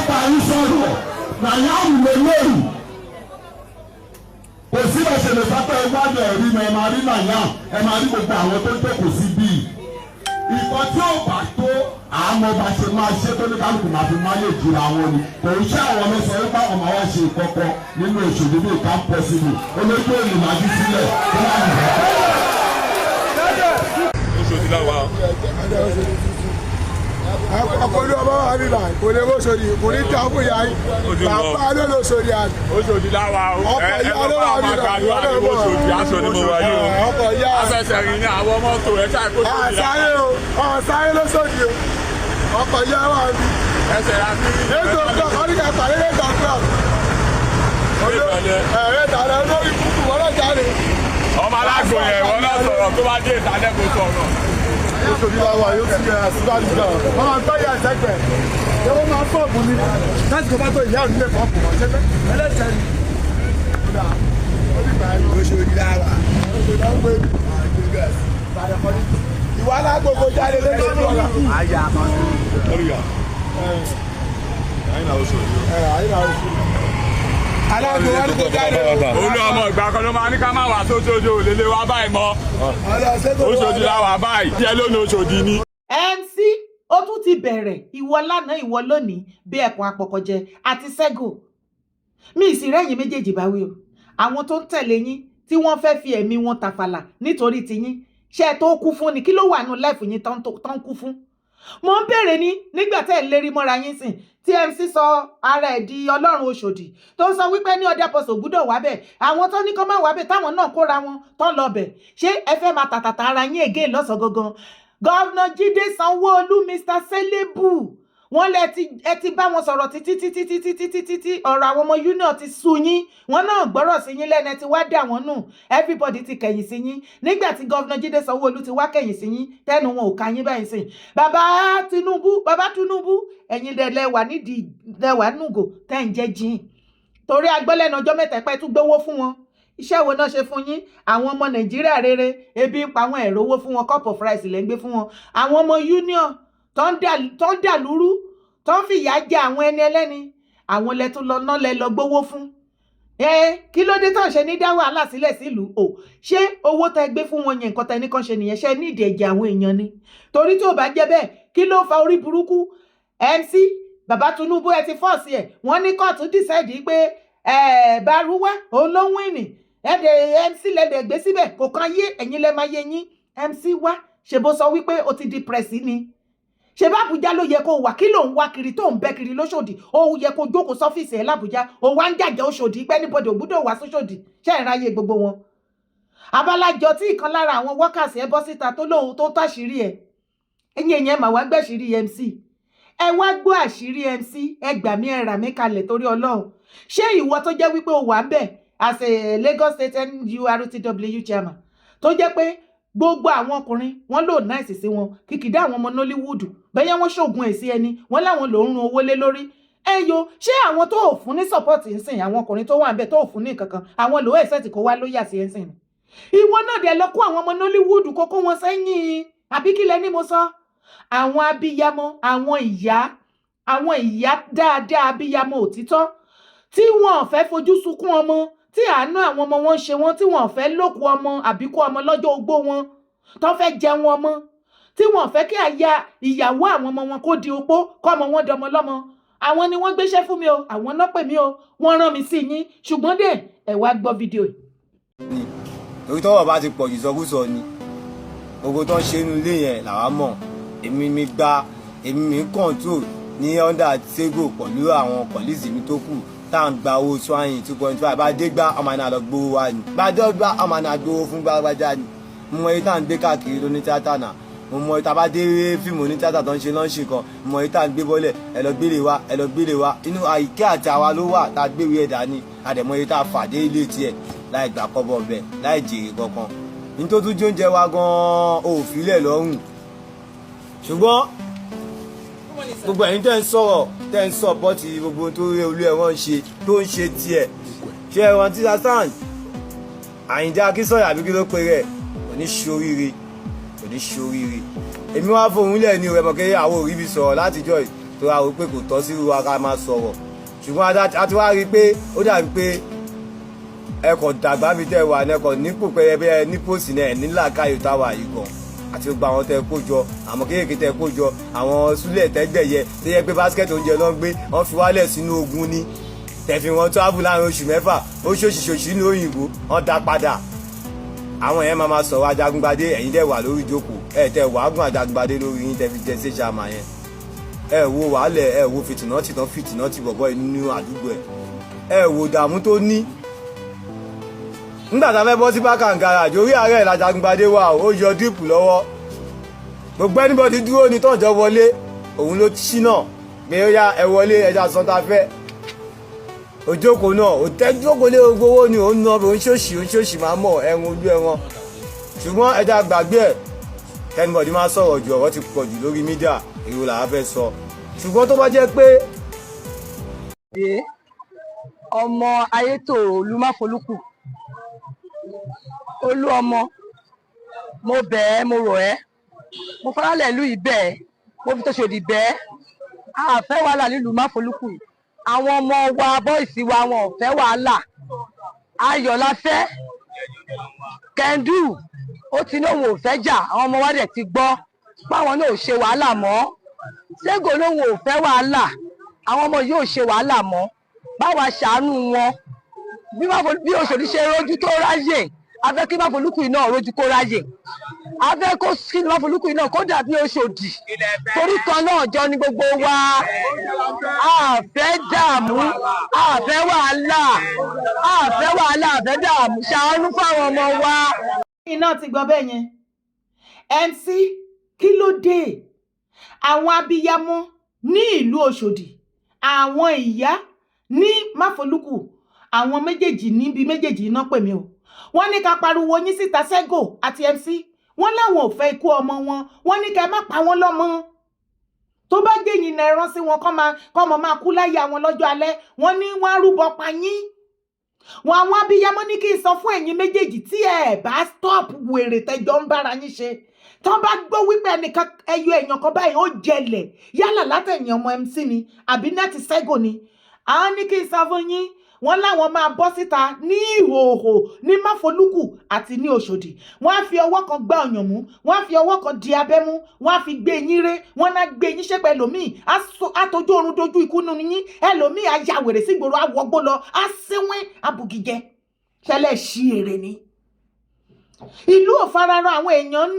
bá yín sọ̀rọ̀ nàyàwó lélẹ́yìí. Kò sí bá ṣe lè sápẹ́ iwájú ẹ̀rí mi, ẹ máa rí nàyà, ẹ máa rí gbogbo àwọn tó jókòó sí bíi ìkan tí ò bá tó àmọ́ bá ṣe máa ṣe tó ní kálukú máa fi máa lè jura wọn ni. Kò ń ṣe àwọn ọmọ sọ wípé àwọn máa wá ṣe ìkọ̀kọ̀ nínú Òṣòdì bíi kan possible olójú òní máa jí sílẹ̀ tó máa nìyẹn. Oṣòdì làwà. Ọkọ̀ olú ọba wà níbà, kò lè bó sórí, kò ní ta fún ìyá yín. Bàbá ló lọ sórí àná. Oṣòdì làwà o. Ọkọ̀ Ẹ ìyá ló bá wà àwọn níbà. àgbàdo àdúgbò Oṣòdì, aṣọ ni mo wà yìí o. Ọkọ̀ ìyá. Afẹsẹ̀ rìn ní àwọn mọ́tò ẹ ṣáà kó Oṣòdì. Ọ̀sáré o, ọ̀sáré ló sódì o. Ọkọ̀ ìyá wà níbí. Ẹsẹ̀ la fi rí. 8 o'clock, wọ́n ní ká pàdé 8 o'clock. Ẹ̀rẹ́ tààrà lórí kúkú wọ́n náà jáde. Ọmọ alágbò yẹn, wọn náà sọ̀rọ̀, tó bá dé ìtàlẹ́ kò sọ̀rọ̀. Oṣòdì la wà yóò ti yẹ àṣìbájú gan. Wọ́n máa ń tọ́ ìyá ìsẹ́gbẹ̀ẹ́. Ṣé wọ́n máa ń fọ́ọ̀mù ni? Láti kó bá tó ìyá òní lè fọ́ọ̀mù wọn. Ṣé ẹlẹ́sẹ̀ ni? Oṣòdì la wà. Ìwà alágbogbo jáde lójú ọ̀la. Oṣòdì. Alágbó wọn ní kó jáde. Olú ọmọ ìgbà kan ló máa ní ká má wà sóṣòdì, òlélẹ̀ wá báyìí mọ́. Oṣòdì làwà báyìí díẹ̀ lónìí, Oṣòdì ni. MC, ó tún ti bẹ̀rẹ̀. Ìwọ lánàá, ìwọ lónìí, bí ẹkùn apọkọjẹ àti sẹ́gò mi ì sì rẹ́yìn méjèèjì bá wí o. Àwọn tó ń tẹ̀lé yín tí wọ́n fẹ́ fi ẹ̀mí wọn tàfàlà nítorí tiyín, ṣé ẹ tó kú fún ni? Kí ló wà nù life yín tán ń kú fún? Mo ń béèrè ní nígbà tẹ́ ẹ̀ ń lérí mọ́ra yín sìn, tí MC sọ ara ẹ̀ di ọlọ́run Òṣòdì, tó ń sọ wípé ní ọdẹ pọ̀sọ̀ gbúdọ̀ wá bẹ̀, àwọn tó ní kó má wá bẹ̀, táwọn náà kóra wọn tó lọ bẹ̀. Ṣé ẹ fẹ́ máa tàtàtà ara yín ègé lọ́sàn gangan? Governor Jídé Sanwó-Olú, Mr Selebu, wọ́n lẹ ti ẹ ti bá wọn sọ̀rọ̀ títí títí títí títí títí, ọ̀rọ̀ àwọn ọmọ union ti sú yín, wọn náà gbọ́rọ̀ sí yín lẹ́nu, ẹ ti wá dà wọ́n nù, everybody ti kẹ̀yìn sí yín. Nígbà tí Governor Jídé Sanwó-Olú ti wá kẹ̀yìn sí yín, tẹ́nu wọn ò ká yín báyìí sìn. Bàbá Tinubu, bàbá Tinubu, ẹ̀yin lẹ wà nídìí lẹ wà nùgò tẹ́ ń jẹ́ jíìn, torí agbọ́lẹ́nu ọjọ́ mẹ́ta pẹ́ tún gbowó fún wọn. Iṣẹ́ wo náà ṣe fún yín? Àwọn ọmọ Nàìjíríà rere, ebi ń pa àwọn, ẹ̀rọ owó fún wọn, cup of rice lẹ́ ń gbé fún wọn. Àwọn ọmọ union tó ń dà lúrú, tó ń fìyà jẹ àwọn ẹni ẹlẹ́ni, àwọn lẹ tún lọ ná, lẹ lọ gbowó fún. Ẹ kí ló dé tán ṣe ní dá wàhálà sílẹ̀ sílùú o? Ṣé owó tẹ gbé fún wọn yẹn, nǹkan tẹ ní kàn ṣe nìyẹn? Ṣe ní ìdí ẹ̀jẹ̀ àwọn èèyàn ni? Torí tí ò bá jẹ́ bẹ́ẹ̀, kí ló fa orí burúkú? MC, bàbá Tinubu, ẹ ti force ẹ̀, wọ́n ní kóòtù decide pé Bárúwá òun ló ń win. Ẹ̀dẹ̀ MC lẹ́dẹ̀ gbé síbẹ̀, kò kàn yé ẹ̀yin, lẹ́ máa yé yín. MC wá ṣe bó sọ wípé o ti di press ni, ṣe bá Àbújá ló yẹ kó wà? Kí ló ń wá kiri tó ń bẹ́ kiri lóṣòdì? Ó yẹ kó jókòó sọ́fíìsì ẹ̀ l'Àbújá. Ó wá ń jàjẹ́ Òṣòdì pé anybody ò gbúdọ̀ wá sóṣòdì. Ṣé ẹ̀ ráyè gbogbo wọn? Abalajọ tí ìkan lára àwọn workers ẹ bọ́ síta tó lóun tó táṣìírí ẹ̀, ẹ̀yìn èèyàn mà wá gbẹ̀ṣìírí MC. Ẹ wá gbọ́ àṣírí MC. Ẹ gbà mí, ẹ rà mí kalẹ̀ torí Ọlọ́run. Ṣé ìwọ tó jẹ́ wípé o wà ń bẹ̀ as a Lagos State NURTW chairman, tó jẹ́ pé gbogbo àwọn ọkùnrin wọn lò nice sí wọn, kìkìdá àwọn ọmọ Nollywood bẹ́yẹn wọ́n ṣoògùn ẹ̀ sí ẹni wọ́n láwọn ló ń run owó lé lórí ẹ yo, ṣé àwọn tó ò fún ní support ń sìn, àwọn ọkùnrin tó wà ń bẹ̀ tó ò fún ní kankan, àwọn lò ẹ̀sẹ̀ tí kò wá lóyà sí ẹ̀ ń sìn? Ìwọ náà dẹ̀ lọ kó àwọn ọmọ Nollywood kó kó wọn sẹ́yìn, àbí kí lẹ ní mo sọ? Àwọn abiyamọ, àwọn ìyá, àwọn ìyá dáadáa, abiyamọ òtítọ́, tí wọn ò fẹ́ fojú sunkún ọmọ, tí àánú àwọn ọmọ wọn ń ṣe wọn, tí wọn ò fẹ́ lókun ọmọ àbíkú ọmọ lọ́jọ́ ogbó wọn, tó fẹ́ jẹun ọmọ, tí wọn ò fẹ́ kí àyà ìyàwó àwọn ọmọ wọn kó di opó, kọ́ ọmọ wọn dọmọ lọ́mọ, àwọn ni wọ́n gbéṣẹ́ fún mi o. Àwọn náà pè mí o, wọ́n rán mi sí yín. Ṣùgbọ́n dé, ẹ wá gbọ́ fídíò yìí. Torí tọ́wọ́ bá ti pọ̀ jù, sọkúsọ ni gbogbo tó ń ṣe inú ilé yẹn làwa mọ̀. Èmi mi gba, èmi mi control ní under table pẹ̀lú àwọn colleagues mi tó kù, tá à ń gba owó swayin 2.5. Bá dé gbá, ọmọ náà lọ gbowó wa ni. Bá dé gbá, ọmọ náà gbowó fún gbàgbájá ni. Mo mọ iye tá à ń gbé káàkiri lóní tíátà náà. Mo mọ iye tá a bá dé fíìmù ní tíátà tó ń ṣe lọ́ọ̀ṣì kan. Mo mọ iye tá à ń gbé bọ́lẹ̀, ẹ lọ gbélé wa, ẹ lọ gbélé wa. Inú àyíká àti àwa ló wà tá a gbéwèé ẹ̀dá ni. Àdẹ̀mọ iye tá a fà dé ilé tiẹ̀ láì gbà kọ́bọ̀ bẹ̀, láì jèrè kankan ní tó tún jóúnjẹ wa gan-an ò filẹ̀ lọ́rùn. Ṣùgbọ́n gbogbo ẹ̀yin tẹ́ ń sọ̀rọ̀, tẹ́ ń support gbogbo tó rí olú ẹ̀rọ ń ṣe, tó ń ṣe tiẹ̀, ṣé ẹ̀rọ tí sàn Àyìndé Akínsọ̀yà àbí kí ló pe rẹ̀, kò ní ṣoríire, kò ní ṣoríire. Èmi wá fóun lẹ̀ ní rẹ̀ mọ̀ kí àwọn òrí mi sọ̀rọ̀ látijọ́ yìí. Tó wá wò pé kò tọ́ sí wa ká máa sọ̀rọ̀, ṣùgbọ́n a ti wá rí i pé ó dàbí pé ẹ kò dàgbà bí tẹ́ wà ní, ẹ kò nípò pé ẹ ní post náà, ẹ ní làákàyè táwa yìí gan àti gbogbo àwọn tẹ́ kó jọ, àwọn kéékèèké tẹ́ kó jọ, àwọn súlẹ̀ tẹ́gbẹ̀yẹ tó yẹ pé basket oúnjẹ ló ń gbé, wọ́n fi wálẹ̀ sínú ogun ní tẹ̀fí wọn travel láàrin oṣù 6, ó ṣòṣìṣòṣì ní òyìnbó, wọ́n dá padà. Àwọn yẹn máa ma sọ̀rọ̀ Ajagungbadé, ẹ̀yin dẹ̀ wà lórí ìjókòó, ẹ̀ tẹ̀ wàágùn Ajagungbadé lórí yín tẹ̀ fi jẹ sí ṣàmà yẹn. Ẹ wo wàhálẹ̀, ẹ wo fìtìnà tìtàn fìtìnà ti bọ̀bọ̀ inú àdúgbò ẹ̀, ẹ wo dààmú tó ní nígbà tá a fẹ́ bọ́ sí bákàn garage. Orí ààrẹ l'Ajagungbadé wà, ó yọ drip lọ́wọ́, gbogbo anybody dúró ní tọ́jọ́ wọlé, òun ló ṣí náà pé ó yá, ẹ wọlé, ẹja san tá a fẹ́. Òjókòó náà òtẹ́jókòó lé gbogbo owó ni òun ná, òun ṣòṣì, òun ṣòṣì máa mọ̀ ẹ̀rùn ojú ẹran. Ṣùgbọ́n ẹja gbàgbé ẹ̀, anybody máa sọ̀rọ̀ jù, ọ̀rọ̀ ti pọ̀ jù lórí media, èrò làá fẹ́ sọ. Ṣùgbọ́n tó bá jẹ́ pé Ọmọ Ayétòrò Olúmáfolúkù, Olú ọmọ, mo bẹ̀ ẹ́, mo rọ̀ ẹ́, mo farálẹ̀ ìlú yìí bẹ̀ ẹ́, mo fi tòṣòdì bẹ̀ ẹ́. A fẹ́ wàhálà nílùú Máfolúkù. Àwọn ọmọ wa, boys wa, wọn ò fẹ́ wàhálà, ayọ̀ la fẹ́. Kẹ́ńdù ó ti ní òun ò fẹ́ jà, àwọn ọmọ wa dẹ̀ ti gbọ́ páwọn náà ò ṣe wàhálà mọ́. Ségò lóun ò fẹ́ wàhálà, àwọn ọmọ yìí ò ṣe wàhálà mọ́. Báwa ṣàánú wọn bí Òṣòdì ṣe rójú tó ráyè, a fẹ́ kí Máfolúkù yìí náà rójú kó ráyè. A fẹ́ kó kí Máfolúkù yìí náà kó dàbí Òṣòdì, torí kan náà jọ ní gbogbo wa. A fẹ́ dààmú, a fẹ́ wàhálà, a fẹ́ wàhálà, a fẹ́ dààmú. Ṣàánú fáwọn ọmọ wa. Iná ti gbọ́ bẹ́ẹ̀ yẹn. MC, kí ló dé? Àwọn abiyamọ ní ìlú Ọ̀ṣọ́dì, àwọn ìyá ní Máfolúkù, àwọn méjèèjì níbi méjèèjì iná pè mí o. Wọ́n ní ká pariwo yín síta. Sego àti MC, wọ́n láwọn ò fẹ́ ikú ọmọ wọn. Wọ́n ní ká má pa wọ́n lọ́mọ. Tó bá jẹ́ yín náà rán sí wọn kọ́ mọ máa kú láyé àwọn lọ́jọ́ alẹ́. Wọ́n ní wọ́n á rúbọ pa yín wọn. Àwọn abiyamọ ní kí n sọ fún ẹ̀yin méjèèjì, tí ẹ bá stop wèrè tẹjọ ń bára yín ṣe, tọ́ bá gbọ́ wípé ẹnìkan ẹyọ èèyàn kan báyìí ó jẹlẹ̀, yálà látẹ̀yìn ọmọ MC ni àbí láti Sego ni, àwọn ní kí n sọ fún yín, wọ́n láwọn máa bọ́ síta ní ìhòòhò ní Máfolúkù àti ní Òṣòdì. Wọ́n á fi ọwọ́ kan gbá ọyàn mú, wọ́n á fi ọwọ́ kan di abẹ́ mú, wọ́n á fi gbé yín ré, wọ́n á gbé yín ṣépè. Ẹlòmíì á tójú oorun dojú ikú nínú yín, ẹlòmíì á ya wèrè sígboro, á wọgbó lọ, á síwín abùgìjẹ ṣẹlẹ̀ ṣí èrè ni. Ìlú ò fararọ, àwọn èèyàn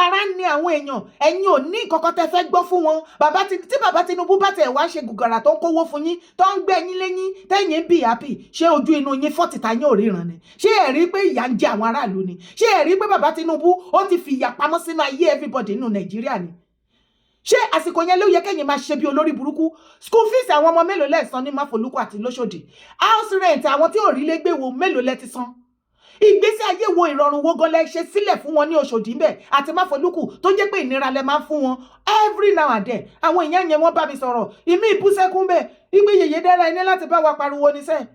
ara ń ní àwọn èèyàn. Ẹ̀yin ò ní nǹkan tẹ́ fẹ́ gbọ́ fún wọn. Bàbá tí bàbá Tinubu bá tẹ̀ wá ṣe gùgàrà tó ń kówó fún yín, tó ń gbé yín léyín, tẹ́yìn ń bì happy, ṣé ojú inú yín fọ́tìtà yín ò ríran ni? Ṣé ẹ̀ rí pé ìyà ń jẹ àwọn aráàlú ni? Ṣé ẹ̀ rí pé bàbá Tinubu ó ti fi ìyà pamọ́ sínú ayé everybody nínú Nàìjíríà ni? Ṣé àsìkò yẹn ló yẹ kẹ́yìn máa ṣe bí olórí burúkú? School fees àwọn ọmọ mélòó lẹ́ẹ̀sán ní Máfolúkù àti lóṣòdì? House rent àwọn tí ò rí lé gbé wo mélòó lẹ ti san? Ìgbésí ayé wo, ìrọ̀rùn wo gan lẹ ṣe sílẹ̀ fún wọn ní Òṣòdì ńbẹ̀ àti Máfolúkù, tó jẹ́ pé ìnira lẹ máa ń fún wọn every now and then? Àwọn èèyàn yẹn, wọ́n bá mi sọ̀rọ̀, ìmí ìbúsẹ́kún bẹ́ẹ̀ ìgbé yèyé dára ẹni láti bá wa pariwo níṣẹ́.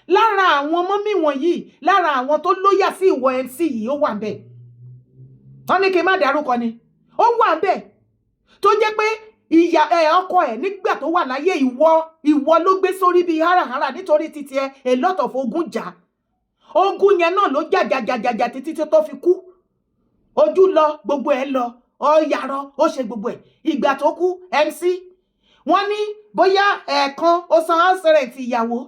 Lára àwọn mummy wọ̀nyí, lára àwọn tó lóyà sí ìwọ MC yìí, ó wà ńbẹ̀. Wọ́n ní kí n má dárúkọ ni, ó wà ńbẹ̀, tó jẹ́ pé ìyá ẹ, ọkọ ẹ nígbà tó wà láyé, ìwọ ló gbé sórí bíi háràhárà nítorí títí ẹ. A lot of ogun jà, ogun yẹn náà ló jàjàjàjàjà títí tó fi kú. Ojú lọ, gbogbo ẹ lọ, ó yarọ, ó ṣe gbogbo ẹ. Ìgbà tó kú, MC, wọ́n ní bóyá ẹ̀ẹ̀kan ó san house rent ìyàwó,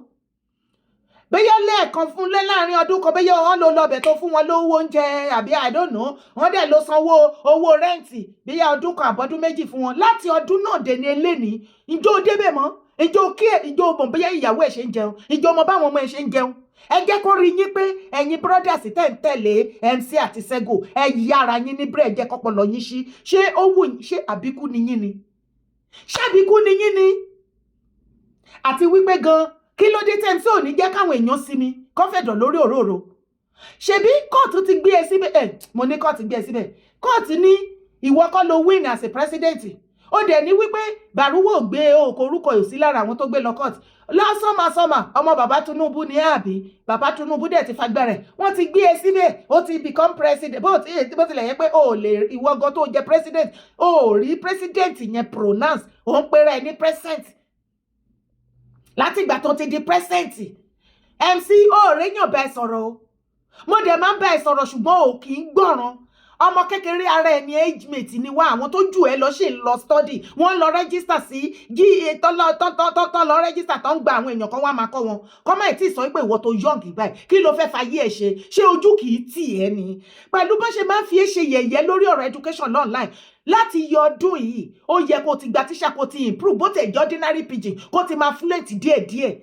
bóyá lẹ́ẹ̀kan fún lé láàrin ọdún kan, bóyá wọ́n ló lọ́bẹ̀ tó fún wọn lówó oúnjẹ àbí I don't know. Wọ́n dẹ̀ ló sanwó owó rent bóyá ọdún kan àbọ̀dún 2 fún wọn. Láti ọdún náà dé ní eléni, ìjọ débẹ̀ mọ́? Ìjọ kí ìjọ mọ̀ bóyá ìyàwó ẹ̀ ṣe ń jẹun? Ìjọ mọ̀ báwọn ọmọ ẹ̀ ṣe ń jẹun? Ẹ jẹ́ kó rí yín pé ẹ̀yin brothers tẹ̀ ń tẹ̀lé MC àti Sego, ẹ yára yín ní bírẹ̀, jẹ́ kọ́pọ̀lọ́ yín sí. Ṣé ó wù yín? Ṣé àbíkú ni yín ni? Ṣé àbíkú ni yín ni? Àti wípé gan, kí ló dé tẹ́ MC ò ní jẹ́ káwọn èèyàn sinmi kọ́fẹ̀dọ̀ lórí òróró? Ṣebí kóòtù ti gbé ẹ síbẹ̀? Ẹ mo ní kóòtù gbé ẹ síbẹ̀. Kóòtù ní ìwọ kọ́ ló win as a president. Ó dẹ̀ ní wípé Bàrúwò gbé òkò orúkọ ò sí lára àwọn tó gbé lọ court lásánmàsánmà. Ọmọ bàbá Tinubu ní àbí? Bàbá Tinubu dẹ̀ ti fagbẹ́rẹ̀, wọ́n ti gbé e síbẹ̀, ó ti become president. Bó tilẹ̀ yẹ pé o ò lè, ìwọ gan tó jẹ president, o ò rí president yẹn pronounce, ò ń pera ẹ ní present látìgbà tó ti di president. MC, ó réyàn bá ẹ sọ̀rọ̀ o. Mo dẹ̀ máa ń bá ẹ sọ̀rọ̀, ṣùgbọ́n ò kì í gbọ̀ràn. Ọmọ kékeré ara ẹni, age mate ni wá. Àwọn tó jù ẹ lọ ṣì ń lọ study, wọ́n lọ register sí ga tọ́ lọ register, tó ń gba àwọn èèyàn kan wá máa kọ́ wọn. Kọ́ máa tí ì sọ pé ìwọ tó young báyìí, kí ló fẹ́ fayé ẹ̀ ṣe? Ṣé ojú kì í tì ẹ́ ni pẹ̀lú bó ṣe máa ń fi é ṣe yẹ̀yẹ́ lórí ọ̀rọ̀ education online láti yọ ọdún yìí? Ó yẹ kó ti gba tíṣà, kó ti improve, bó tẹ̀ jẹ́ ordinary pidgin, kó ti máa fluent díẹ̀díẹ̀.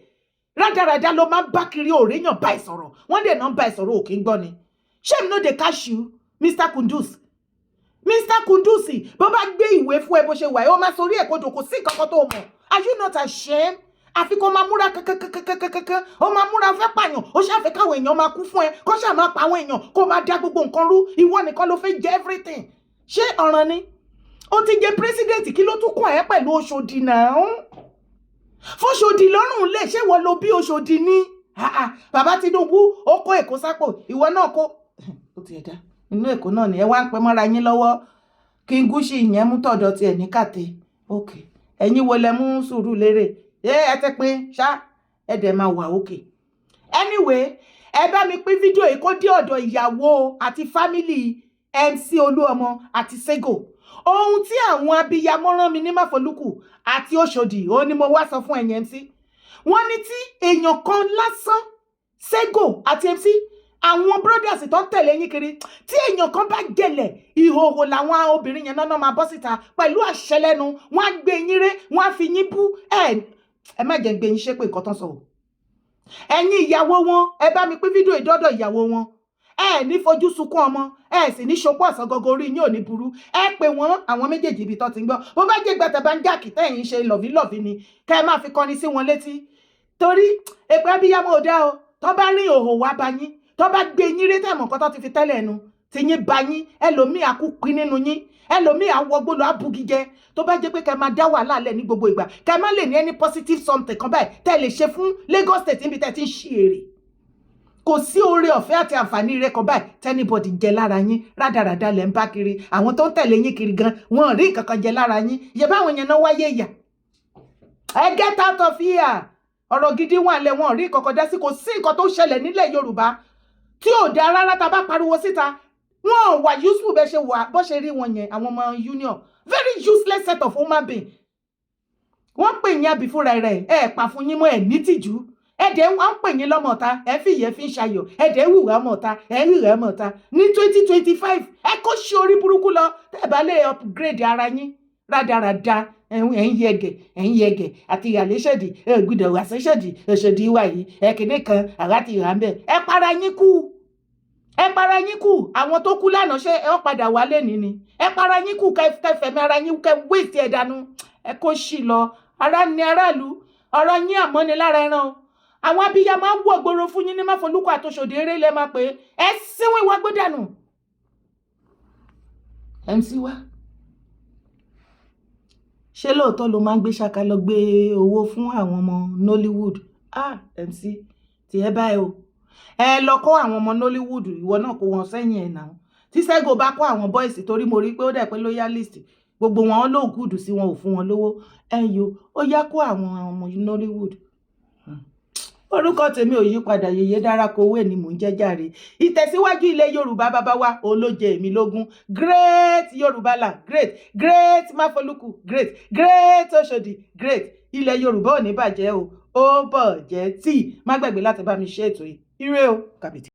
Rádaràda ló máa ń bá kiri. Òréyàn bá ẹ sọ̀rọ̀, wọ́n dẹ̀ náà ń bá ẹ sọ̀rọ̀, òkè ń gbọ́ ni. Shame no dey catch you, Mr. Kundus, Mr. Kundus. Bó bá gbé ìwé fún ẹ, bó ṣe wà ẹ, ó máa sorí ẹ̀ kodò. Kò sí nǹkan kan tó mọ̀. Are you not ashamed? Àfi kó máa múra kankankankankankan, ó máa múra fẹ́ pààyàn, ó ṣàfẹ́ káwọn èèyàn máa kú fún ẹ, kó ṣáà máa pa àwọn èèyàn, kó máa dá gbogbo nǹkan rú. Ìwọ nìkan ló fẹ́ jẹ everything. Ṣé ọ̀ràn ni? Ó ti jẹ president, kí ló tún kàn ẹ́ pẹ̀lú Oṣòdì náà? F'Óṣòdì lọ́rùn lè ṣé wọ́n lo bí Oṣòdì ní? Bàbá Tinubu ó kó Èkó sápò, ìwọ náà kó ó ti ẹ̀dá inú Èkó náà ni ẹ wá ń pẹ́ mọ́ra yín lọ́wọ́. Kí n gúúsì yẹn mú tọ̀dọ̀ tiẹ̀ ní kàtẹ́. Ok, ẹ̀yin wo lẹ mú sùúrù lérè? Ẹ ti pín ṣá, ẹ dẹ̀ máa wà òkè. Anyway, ẹ bá mi pín fídíò yìí kó dé ọ̀dọ̀ ìyàwó àti family MC Olúọmọ àti Sego. Ohun tí àwọn abiyamọ rán mi ní Máfolúkù àti Òṣòdì, òun ni mo wá sọ fún ẹ̀yin MC. Wọ́n ní tí èèyàn kan lásán, Sego àti MC, àwọn brothers tó ń tẹ̀lé yín kiri, tí èèyàn kan bá gẹlẹ̀, ìhòòhò làwọn obìnrin yẹn náà máa bọ́ síta pẹ̀lú àṣẹ lẹ́nu. Wọ́n á gbé yín ré, wọ́n á fi yín bú. Ẹ ẹ má jẹ́ ń gbé yín ṣépè. Nǹkan tán sọ o, ẹ̀yin ìyàwó wọn, ẹ bá mi pín fídíò ìdọ́dọ̀ ìyàwó wọn. Ẹ ní fojú sunkún ọmọ, ẹ sì ní ṣopó ọ̀sán gọgọ, orí yín ò ní burú. Ẹ pè wọ́n, àwọn méjèèjì, ibi tó ti ń gbọ́. Bó bá jẹ́ gbàtà bá ń jà kí tẹ̀yìn ṣe lovey lovey ni, kẹ́ ẹ máa fi kọrin sí wọn létí, torí èpè abiyamọ ò dá o. Tó bá rí òhò wá bá yín, tó bá gbé yín rí, tẹ̀mọ̀ nǹkan tó ti fi tẹ́lẹ̀ ẹnu tí yín bá yín, ẹlòmíì àkúpín nínú yín, ẹlòmíì àwọgbó lọ àbúgijẹ. Tó bá jẹ́ pé kẹ́ máa dá wàhálà lẹ̀ ní gbogbo ìgbà, kẹ́ má lè ní any positive something kan báyìí tẹ́ lè ṣe fún Lagos State níbi tẹ́ ti ń ṣí èrè, kò sí oore ọ̀fẹ́ àti àǹfààní rẹ̀ kan báyìí t' anybody jẹ lára yín. Rádaràda lẹ̀ ń bá kiri. Àwọn tó ń tẹ̀lé yín kiri gan, wọn ò rí nǹkan kan jẹ lára yín. Yẹ báwọn yẹn náà wáyé ìyà. Ẹ get out of here. Ọ̀rọ̀ gidi wà lẹ̀, wọn ò rí nǹkan kan dá sí. Kò sí nǹkan tó ṣẹlẹ̀ nílẹ̀ Yorùbá tí ò dáa rárá tá a bá pariwo síta. Wọn ò wà useful bẹ́ẹ̀ ṣe wà, bó ṣe rí wọn yẹn. Àwọn ọmọ union, very useless set of human being. Wọ́n pè yín àbí fúnra rẹ̀ ẹ̀ pa fún yín mọ́ ẹ̀ ní tìjú. Ẹ̀dẹ̀ wọ́n ń pè yín lọ́mọ ọ̀ta, ẹ̀ fi ìyẹn fi ń ṣayọ̀, ẹ̀dẹ̀ hùwà ọmọ ọ̀ta, ẹ̀ hùwà ọmọ ọ̀ta ní 2025. Ẹ kó ṣe orí burúkú lọ tẹ́ ẹ bá lè upgrade ara yín. Rádaràda, ẹ̀ ń yẹgẹ̀, ẹ̀ ń yẹgẹ̀ àti ìyàlẹ́sẹ̀dì ẹ̀ gbọ́dọ̀ wà sẹ́sẹ̀dì Òṣòdì wà yìí ẹ̀ kéde kan àwa ti rà ń bẹ̀. Ẹ para yín kú, ẹ para yín kú. Àwọn tó kú lánàá, ṣé ẹ padà wálé ní ni? Ẹ para yín kú, kẹfẹ̀mí ara yín, kẹ wéètì ẹ̀ dànù. Ẹ kó ṣì lọ. Ara ní aráàlú, ọ̀rọ̀ yín àmọ́ ni lára ẹran o. Àwọn abiyamọ á wọ̀ gbòòrò fún yín ní Máfolúkọ àtòṣòdì. Eré lẹ máa pè é. Ẹ síwìn wá gbódànù. MC wa, ṣé lóòótọ́ ló máa ń gbé ṣaka lọ gbé owó fún àwọn ọmọ Nollywood? Ah, MC, tí ẹ báyìí o, ẹ lọ kó àwọn ọmọ Nollywood, ìwọ náà kó wọn sẹ́yìn ẹ̀ náà. Tí Sego bá kó àwọn boys, torí mo rí pé ó dẹ̀ pé loyalist gbogbo wọn ló gùdù sí wọn, ò fún wọn lówó. Ẹ yo, ó yá, kó àwọn ọmọ Nollywood. Orúkọ tèmi ò yí padà, Yèyé Dára Kowé ni mò ń jẹ́ jàre. Ìtẹ̀síwájú ilẹ̀ Yorùbá bàbá wa òun ló jẹ èmi lógún. Great Yorùbá land, great, great Máfolúkù, great, great Òṣòdì, great. Ilẹ̀ Yorùbá ò ní bàjẹ́ o. Ó bọ̀ jẹ́ tíì. Má gbàgbé láti bá mi ṣe ètò yìí. Ire o, kàbìtì.